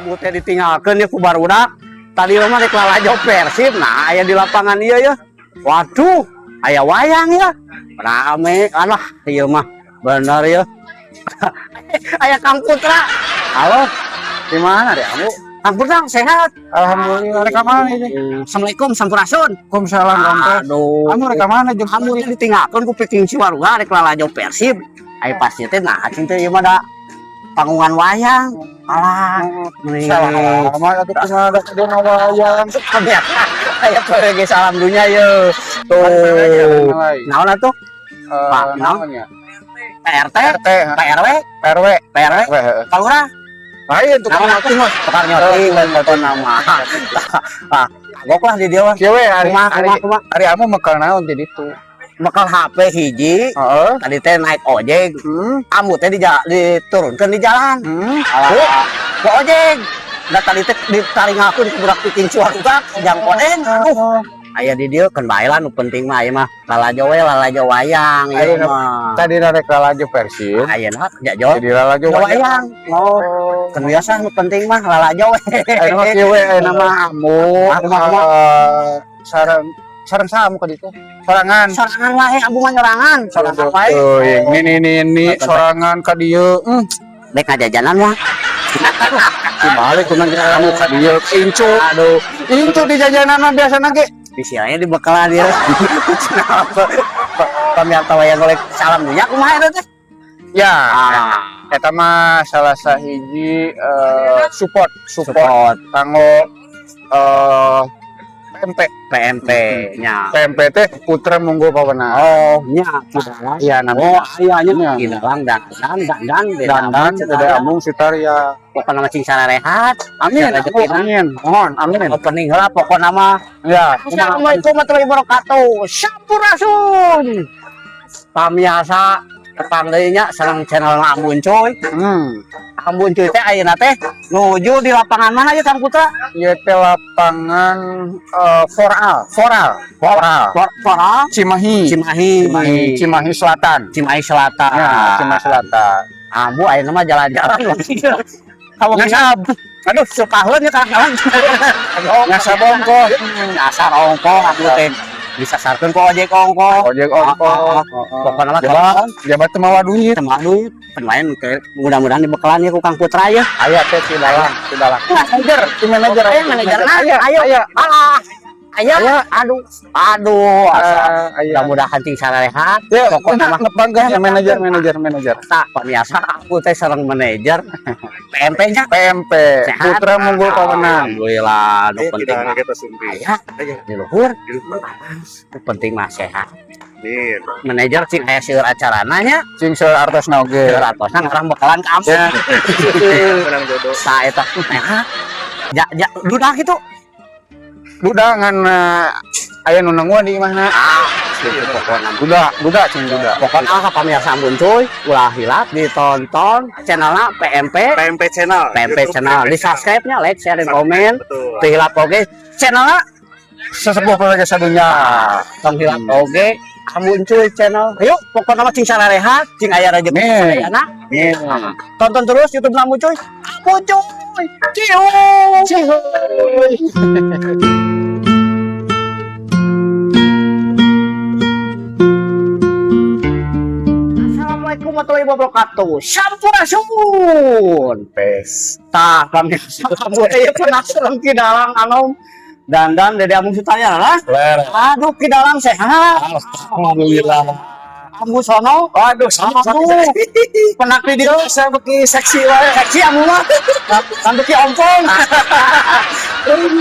Ambu teh ditinggalkeun ya ku barudak. Tadi mah rek lalajo Persib, nah aya di lapangan ieu ya. Waduh, aya wayang ya. Rame, alah ieu mah bener ya. Aya Kang Putra. Halo, Di mana deh kamu? Kang Putra sehat? Alhamdulillah, rek mana ini? Assalamualaikum, sampurasun. Waalaikumsalam, Kang. Aduh. Kamu rek mana jeung? Kamu teh ditinggalkeun ku Viking Ciwaruga rek lalajo Persib. Aya pasti teh, nah cing teh ieu mah da panggungan wayang. Alah, mending Salah alamat atuh, kumaha da ka wayang? Aya PWG salam dunia ye. Tuh. Naon atuh? Pak, naon? Naon ya? PRT, RT, Pak RW, RW, PRW, RW. Pak Lurah. Lain tukang Naon nyoting mah. Tukang nyoting foto nama. Ah, kagok lah di dia mah. Kieu we hari Kumaha, hari kumaha, kumaha? Hari amu mekel naon di ditu? Mekel HP hiji, Heeh. tadi teh naik ojek. Ambu teh diturunkeun di jalan. Alah, ku ojek. Da tadi teh ditaringakeun ku budak Viking Ciwaruga jang podeng. Aduh, aya di dieu keun bae lah, nu penting mah aya mah lalajo we, lalajo wayang ieu Ayeuna mah. Tadi rek lalajo Persib. Ayeuna jajo Jadi lalajo wayang. Wayang. Oh, kan biasa nu penting mah lalajo we. Ayeuna mah kieu we, ayeuna mah amu Ah, kumaha, kumaha? Sareng sareng saha amu ka ditu? Sorangan. Sorangan wae, ambu mah nyorangan, sorangan wae. Tuh, ini sorangan ka dieu. Dek ngajajanan mah. Si balik kunaon kamu ka dieu incu. Aduh, Incu di jajanan mah biasana ge. Bisi nya dibekalan dia. Pamirsa wayang golek salam dunya kumaha eta teh? Ya, Ah, eta mah salah sahiji support support support kanggo PMP. PMP nya. PMP teh Putra Munggul Pawenang. Oh, nya. Iya, Oh, namanya. Iya nya. Nya. Ki Dalang dandan dandan. Dandan Dede Amung Sutarya. Pokokna mah cing sarehat. Amin, Rezekina. amin. Mohon, amin. Opening heula pokokna mah. Ya. Assalamualaikum warahmatullahi wabarakatuh. Sampurasun. Pamiarsa, tepang deui nya sareng channel Ambun Cuy. Ambun Cuy teh ayeuna teh nuju di lapangan mana ya, Kang Putra? Ieu teh lapangan Foral, Foral, Foral. Foral. Cimahi. Cimahi. Cimahi, Cimahi Selatan. Cimahi Selatan. Ya, Cimahi Selatan. Ambu ayeuna mah jalan-jalan. Kalau Nyasab. Aduh, sukaheun ya kawan. Nyasab ongkoh. Nyasar ongkoh ambu teh disasarkeun ku ojek ongkoh. Ojek ongkoh. Ah, ah, Pokokna mah Jabat, jabat teu mawa duit. Sama duit. Pemain mudah-mudahan dibekalan ya ku Kang Putra ya. Aya teh si dalang, si dalang. Manajer, si manajer. Ayo manajerna, Aya, ayo. aya. Alah. Ayo, Aya. Aduh, aduh, asa. Aya. Mudah-mudahan cing sarehat. Ya, Pokokna mah nepangkeun ya manajer, manajer, manajer. Tak pemirsa, aku teh sareng manajer PMP nya. PMP, Sehat. Putra Munggul Pawenang. Alhamdulillah, nu Ayo penting kita mah kita sumpi. aya Ayo. Di luhur. Di luhur. Nu penting mah sehat. Amin. Manajer cing aya seueur acarana nya. Cing seueur artosna oge. Seueur artosna ngarah bekalan ka ambu. Ya. Menang jodoh. Sa eta. Nah, ja ja duda kitu. Duda ngan aya nu nungguan di imahna. Ah, gitu pokokna. Duda, duda cing duda. Pokoknya ka pamirsa Ambun Cuy, ulah hilap ditonton channelna PMP. PMP Channel. PMP YouTube Channel. PMP Di subscribe nya, like, share, dan komen. Betul. Teu hilap oge channelna Sesepuh keluarga sadunya. Tong hilap oge Ambun Cuy Channel. Ayo, pokoknya mah cing sarehat, cing aya rezeki Amin. sadayana. Amin. Tonton terus YouTube Ambun Cuy. Ambun Cuy. Cium. Cihuy. Assalamualaikum warahmatullahi wabarakatuh. Sampurasun. Pes. Tah, pamirsa, kamu teh ieu penasaran Ki Dalang anom dandan Dede Amung Sutarya lah. Aduh, Ki Dalang sehat? Alhamdulillah. Ambu sono. Waduh, Aduh, penak di dieu. Saya beki seksi wae. Seksi ambu mah. Sampai ki ompong.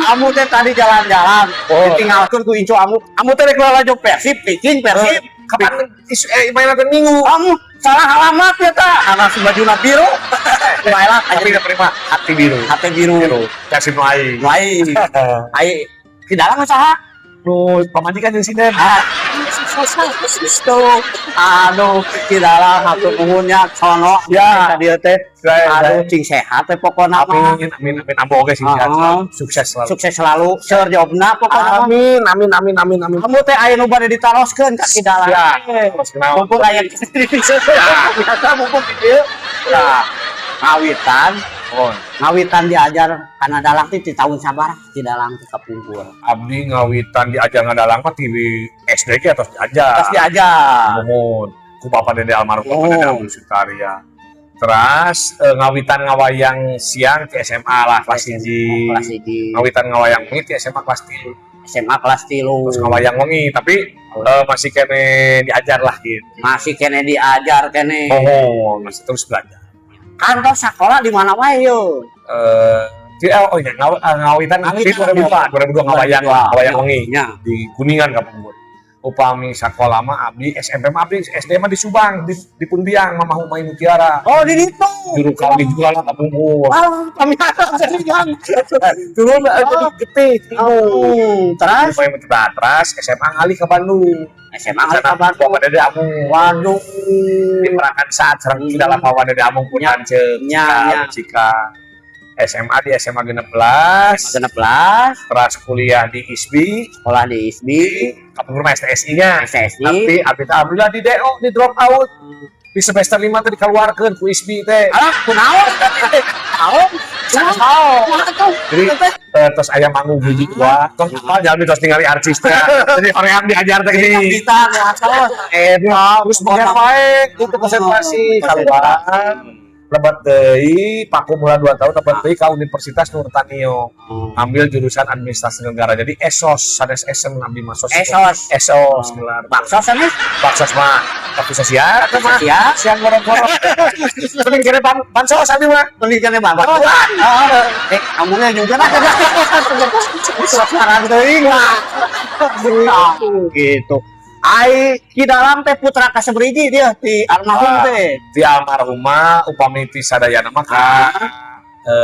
Ambu teh tadi jalan-jalan. Oh. Ditinggalkeun ku incu ambu. Ambu teh rek lalajo Persib, Viking, Persib. Kapan isu mainan minggu? Kamu salah alamat ya ta. Anak bajuna biru. Baiklah, Tapi nggak terima hati biru. hati biru. Kasih nu aing. Lain. Ai Ki Dalang saha? Nu pamajikan jeung sinden. Ah. Aduh, Ki Dalang hatur nuhun nya sono. Ya. Tadi teh. Aduh, cing sehat teh pokona mah. Amin, amin, amin. Ambo oge sing sehat Ah. selalu. Sukses selalu. Sukses selalu, seur jobna pokona mah. Amin, amin, amin, amin, amin. Kamu teh aya nu bade ditaroskeun ka Ki Dalang. Ya. Kenal. Mumpung aya biasa mumpung di dieu. Nah, ngawitan Oh, Ngawitan diajar kana dalang teh di tahun sabaraha di dalang teh kapungkur? Abdi ngawitan diajar ngadalang mah ti SD ge atos diajar. Terus diajar. Muhun ku Bapak Dede almarhum, Bapak Dede Oh. Abdul Sutaria. Terus ngawitan ngawayang siang di SMA lah, kelas 1. Kelas 1. Ngawitan ngawayang wengi di SMA kelas 3. SMA kelas 3. Terus ngawayang wengi, tapi masih keneh diajar lah gitu. Masih keneh diajar keneh. Oh, masih terus belajar. Kantos sekolah di mana wae yo? Di, oh iya, ngawitan di Ngawitan. 2002, 2002 ngawayang, ngawayang wengi Nya. di Kuningan kapungkur. Upami sekolah mah abdi SMP mah, abdi SD mah di Subang, di Pundiang, Mama Humay Mutiara. Oh, di ditu. Juru kami juga lah kapungkur. Wah, pamiarsa serian. Turun jadi getih. Oh, terus Humay Mutiara, terus SMA ngalih ke Bandung. SMA ngalih ke Bandung. Bapak Dede Amung. Waduh. Di perakan saat sareng di dalam hawa Dede Amung pun lanceuk. Nya, nya. Cika SMA di SMA 16, 16, terus kuliah di ISBI, sekolah di ISBI, kapungkur mah STSI-nya. SSI. Tapi abdi teh alhamdulillah di DO, di drop out. Di semester 5 teh dikeluarkeun ku ISBI teh. Alah, kunaon? Naon? Kunaon? Kumaha tuh? Jadi terus aya manggung hiji dua, terus apa jalmi terus ningali artis teh. Jadi hoream diajar teh gini. Kita ngatos. Terus boker wae itu konsentrasi keluar. Lebet deui paku mula 2 tahun, lebet deui ka Universitas Nurtanio. Ambil jurusan administrasi negara. Jadi esos, sanes esen, abdi mah sos. Esos. Esos gelar. Bakso sanes? Baksos mah tapi sosial atau mah Sosial. siang gorong-gorong. Mending kira bansos abdi mah. Mending kene bang. Eh, kamunya juga lah. Sekarang teuing lah. Gitu. Ai di dalam teh putra kasabarahiji dia di almarhum teh? Di almarhumah upami ti sadayana mah ka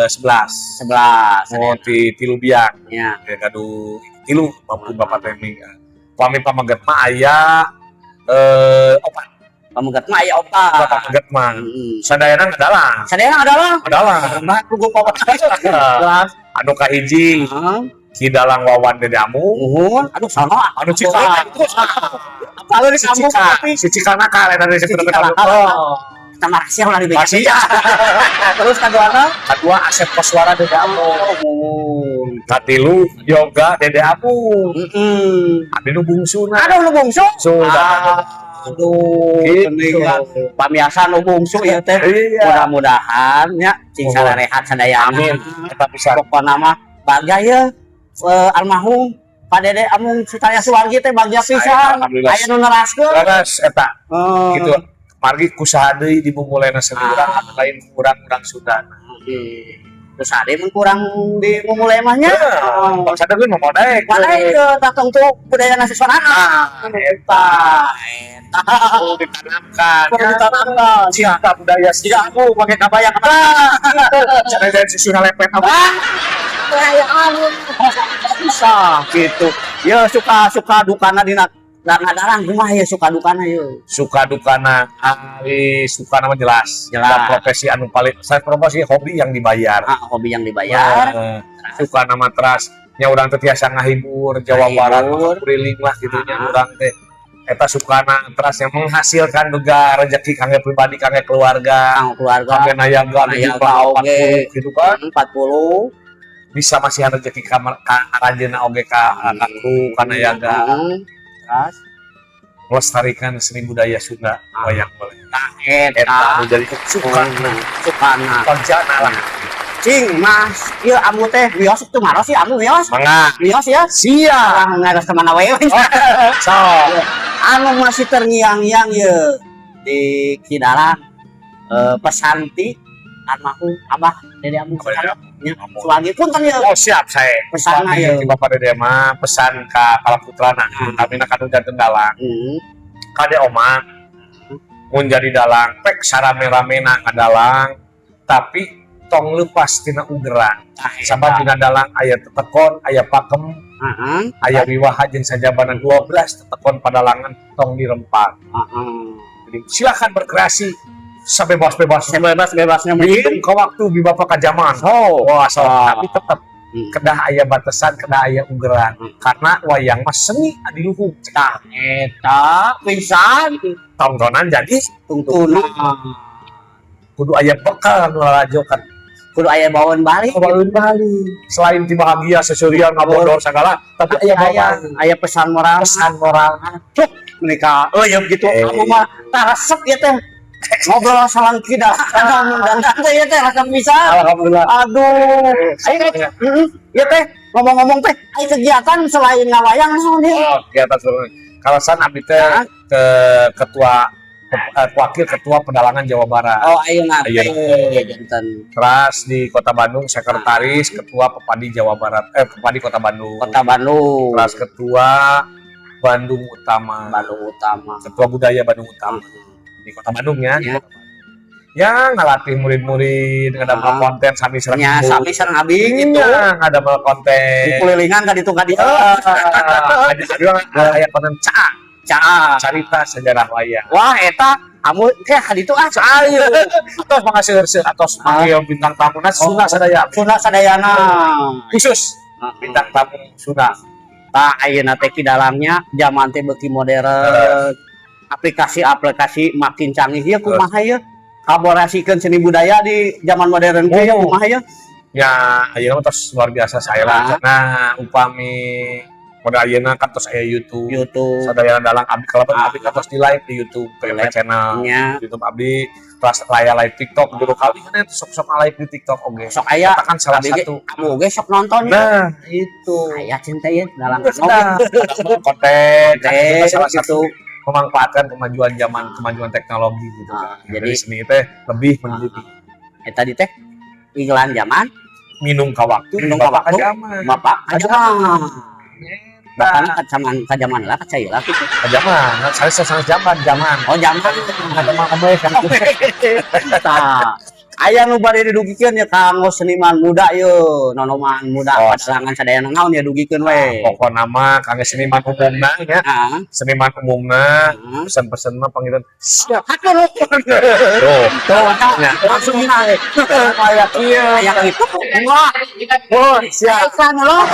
11. 11. Mau ti tilu biang. Ya. Ya, gaduh tilu bapak bapak teh ming. Upami pameget mah aya opat. Pameget mah aya opat. Bapak pameget mah. Sadayana ngadalang. Sadayana ngadalang. Ngadalang. Mah kugu pameget. Jelas. Anu kahiji Ki Dalang Wawan Dede Amung. Muhun, aduh sono. Anu Cika. Kalau di Si kampung Cika, tapi si Cika nakal eta Si Cika nakal. Kita rahasia ulah dibeja. Masih ya. Terus kaduana? Kadua Asep Koswara Dede Amung. Muhun. Katilu Yoga Dede Amung. Abdi nu bungsuna. Aduh, nu bungsu. Sudah. Aduh, Gitu. geuningan. Pamiarsa nu bungsu ieu teh. Iya. Mudah-mudahan nya cing Muhun. sararehat sadayana. Amin. Eta pisan. Pokona mah bagja ye almarhum Pak Dede Amung Sutarya Suwargi teh bagja pisan. Alhamdulillah. Aya nu neraskeun. Leres eta gitu. Margi kusaha deui dimumulena seni urang anu lain kurang urang Sunda. Terus ada mun kurang di mumule mah nya. Bangsa deui mah daek. Mana itu datang tuh budaya nasi sorangan. Eta. Eta. Perlu ditanamkan. Perlu ditanamkan. Cinta budaya sih. Jika aku pakai kabaya apa? Jangan susu lepet apa. Bisa gitu. Ya suka suka dukana dina ngadalang kumaha ya suka dukana ya? Suka dukana, ari suka nama jelas. Jelas. Dan profesi anu paling saya profesi hobi yang dibayar. Ah, hobi yang dibayar. Suka nama teras nya urang teh tiasa ngahibur Jawa Barat, Ngahibur. keliling lah gitu nya urang teh eta sukana, teras yang menghasilkan juga rezeki kangge pribadi, kangge keluarga, Kang keluarga. Kangge nayaga Nayaga jumlah oge. 40 gitu kan, 40. Bisa masihan rezeki ka ka aranjeunna oge, ka kru, ka nayaga. Terus Melestarikan seni budaya Sunda, wayang golek eta eta nu jadi suka sukana. Bagjana lah. Cing, Mas, ieu amu teh wios tuh maros sih amu wios. Mangga. Wios ya. Siap. Urang ngaros kemana wae. So Anu masih terngiang-ngiang ye di Kidalang pesan ti almarhum Abah Dede Amung Abah Dede nya Amung. Suwargi punten ye. Oh, siap saya. Pesan Iya, ya. Bapak Dede mah pesan ka para putrana, kami kanu janten dalang. Kade oma mun jadi dalang pek sarame-ramena ngadalang, tapi tong lepas tina ugeran. Sabab dina dalang aya tetekon, aya pakem, aya wiwaha jeung sajabana, 12 tetekon padalangan tong dirempak. Jadi silakan berkreasi sebebas-bebasnya. Sebebas-bebasnya. Hitung ke waktu bi bapak ka zaman. Oh. Wah, so, Ah. tapi tetap kedah aya batasan, kedah aya ugeran. Karena wayang mah seni adiluhung. Tah eta pisan. Tontonan jadi tungtuna. Kudu aya bekal nu lalajo kan. Kudu aya bawaan balik. Bawaan balik. Selain ti bahagia sesurian ngabodor segala, tapi aya bawaan Aya pesan moral. Pesan moral. Cuk, menikah. Oh ya begitu. Aku mah taresep ya teh. Ngobrol salang kida. Dan teh ya teh resep bisa. Alhamdulillah. Aduh. Ayo ya teh ngomong-ngomong teh, ayo kegiatan selain ngawayang naon ya? Oh, kegiatan selain. Kalasan abdi teh ke ketua wakil ketua pedalangan Jawa Barat. Oh, ayo nate. Janten. Terus di Kota Bandung sekretaris ketua Pepadi Jawa Barat, Pepadi Kota Bandung. Kota Bandung. Terus ketua Bandung Utama. Bandung Utama. Ketua Budaya Bandung Utama. Di Kota Bandung ya. Ya. Ya ngalatih murid-murid ngadamel konten sami sareng Ya, sami sareng abi gitu. Iya, ngadamel konten. Di kulilingan ka ditu ka dieu. Ada aya konten caa. Caa. Carita sejarah wayang. Wah, eta amu teh ka ditu ah. Ayo. Atos mangaseur atos manggil bintang tamuna Sunda sadaya. Sunda sadayana. Khusus bintang tamu Sunda. Tah ayeuna teh ki dalangnya zaman teh beuki modern. Aplikasi-aplikasi makin canggih ya kumaha ya? Kolaborasikeun seni budaya di zaman modern teh ya kumaha ya? Ya, ayeuna mah tos luar biasa saya lah. Nah, upami modal ayeuna kan tos aya YouTube. YouTube. Sadayana dalang abdi kalebet abdi kantos di live di YouTube PMP channel. YouTube abdi terus aya live TikTok dulu kali kan sok-sok live di TikTok oge. Sok aya Eta kan salah satu. Amu oge sok nonton. Nah, itu. Aya cinta ya dalang konten salah satu memanfaatkan kemajuan zaman, kemajuan teknologi gitu kan. Jadi seni teh lebih menduduki. Tadi teh iklan zaman minum ka waktu, minum ka waktu, bapak ka zaman. Bahkan ka zaman lah, ka cai lah gitu. Ka zaman, saya sangat zaman, zaman. Oh, zaman. Ka zaman kabeh. Tah. Aya nu bade didugikeun ya kanggo seniman muda ye, nonoman muda padalangan sadayana naon ya dugikeun we. Pokona mah kanggo seniman umumna nya. Seniman umumna, pesan-pesan mah panggilan siap. Hatur. Tuh, tuh langsung naik. Aya kieu, aya kitu. Wah. Oh, siap. Iklan lo.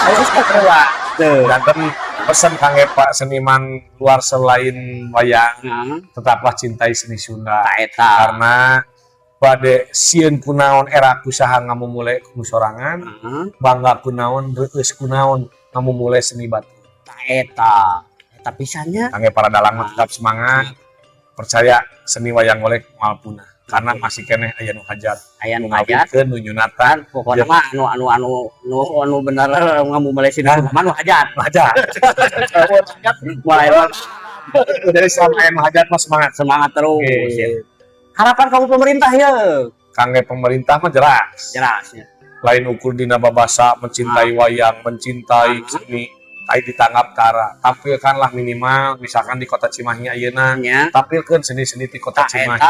Tuh. Dan pesan kangge Pak seniman luar selain wayang, tetaplah cintai seni Sunda. Karena bade sieun kunaon era kusaha ngamumule ku sorangan, bangga kunaon reueus kunaon ngamumule seni batu. Eta, eta pisannya. Kangge para dalang mah tetap semangat, percaya seni wayang golek moal punah. Karena masih keneh aya nu hajat. Aya nu hajat, nu nyunatan. Pokona mah anu anu anu nu anu bener ngamumule seni mah nu hajat. Hajat. Mulai jadi selama aya nu hajat mah semangat. Semangat terus. Harapan kamu pemerintah ya? Kangge pemerintah mah jelas. Jelas ya. Lain ukur dina babasa mencintai wayang, mencintai seni, ai ditanggap tara. Tampilkanlah minimal misalkan di kota Cimahi ayeuna, tampilkan seni-seni di kota Cimahi.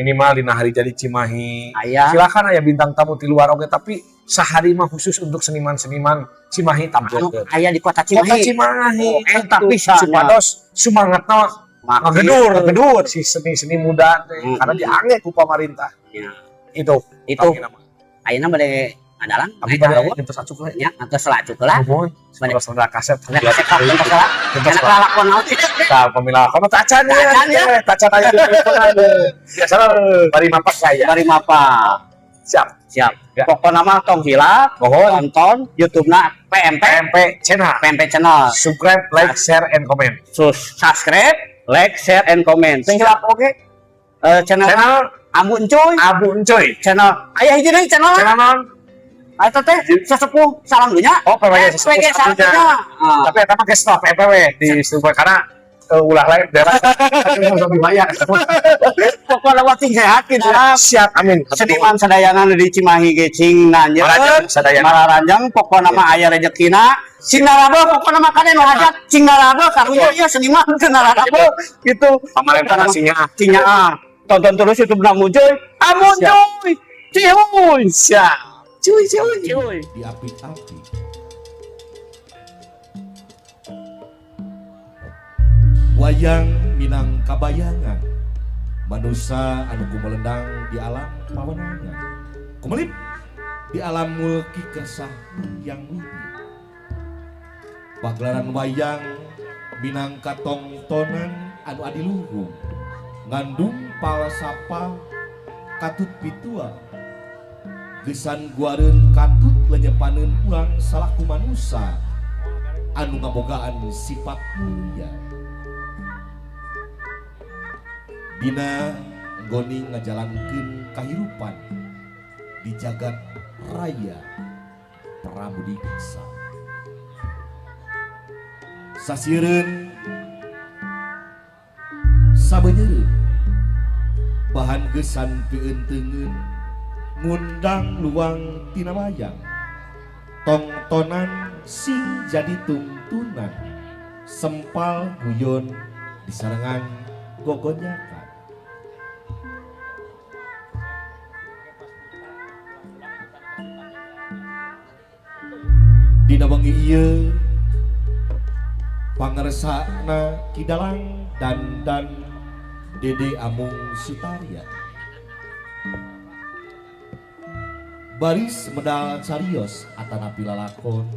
Minimal dina hari jadi Cimahi. Silakan aya bintang tamu di luar oge, tapi sehari mah khusus untuk seniman-seniman Cimahi tampilkeun. Aya di kota Cimahi. Kota Cimahi. Eta pisan. Supados sumangatna ngegedur, ngegedur si seni-seni muda teh karena diange ku pamarintah. Ya. Itu. Ayeuna bade ngadalang. Abi bade entos acuk lah. Nya, entos lacuk lah. Nuhun. Terus rada kaset. Kaset entos lah. Enak lalakon naon. Tah pamila teh acan ya. Tacan aya di biasana bari mapak saya. Bari mapak. Siap. Siap. Pokona mah tong hilap, tonton YouTube-na PMP PMP Channel. PMP Channel. Subscribe, like, share, and comment. Subscribe, like, share, and comment. Tong hilap oge. Channel Ambu Encuy. Ambu Encuy. Channel aya hiji deui channel. Channel naon? Eta teh sesepuh salam dunya. Oh, PWG sesepuh salam dunya. Tapi eta mah geus stop PPW di subscribe karena ulah lain daerah dibayar. Pokokna mah cing sehat ki dalam. Siap, amin. Seniman sadayana nu di Cimahi ge cing nanjeun. Mararanjang pokona mah aya rejekina. Cing narabeuh pokona mah kade nu hajat cing narabeuh karunya ieu seniman teu narabeuh gitu. Pamarentah cing nyaah. Cing nyaah. Tonton terus YouTube Ambu Encuy. Ambu Encuy. Cihuy. Siap. Cuy cuy cuy. Di api-api. Wayang minang kabayangan manusa anu kumelendang di alam pawenangan kumelip di alam mulki kersah yang widi pagelaran wayang minang katongtonan anu adiluhung ngandung palsapa katut pitua Gesan guareun katut lenyepaneun urang salaku manusa anu ngabogaan sifat mulia. Dina nggoni ngajalankeun kahirupan di jagat raya Pramudiksa. Sasireun sabeunyereun bahan gesan pieunteungeun ngundang luang tina wayang tongtonan sing jadi tungtunan sempal guyon disarengan gogonyakan. Dina wengi ieu pangersana Ki Dalang Dandan Dede Amung Sutarya baris medal carios atanapi lalakon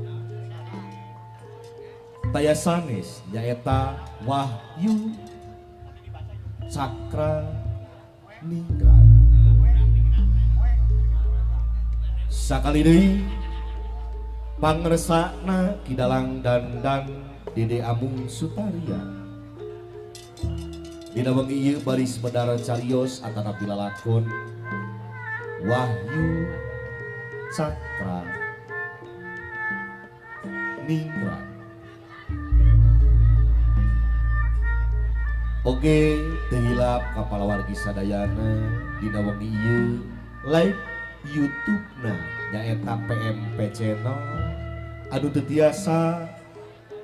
taya sanes nyaeta Wahyu Cakra Ningrat. Sakali deui pangersana Ki Dalang Dandan Dede Amung Sutarya dina wengi ieu baris medal carios atanapi lalakon Wahyu Cakra Ningrat. Oge teu hilap ka palawargi sadayana dina wengi ieu live YouTube-na nyaeta PMP Channel anu teu tiasa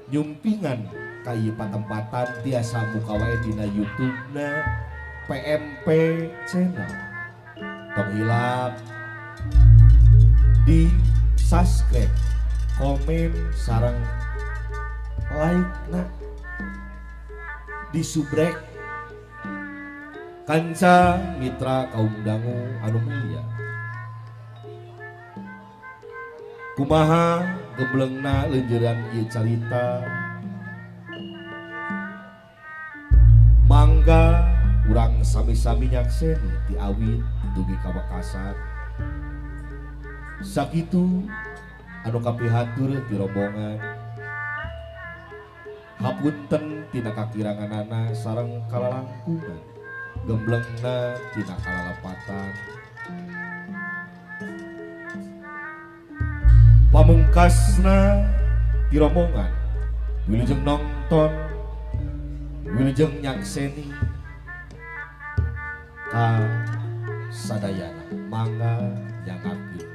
nyumpingan ka ieu patempatan tiasa muka wae dina YouTube-na PMP Channel. Tong hilap di subscribe, komen, sareng like na di subrek kanca mitra kaum dangu anu mulia. Kumaha gemblengna leunjeuran ieu carita, mangga urang sami-sami nyakseni ti awit dugi ka wekasan. Sakitu anu kapihatur ti rombongan. Hapunten tina kakiranganana sareng kalalangkungan, gemblengna tina kalalepatan. Pamungkasna ti rombongan wilujeng nonton, wilujeng nyakseni ka sadayana. Mangga nyangakeun.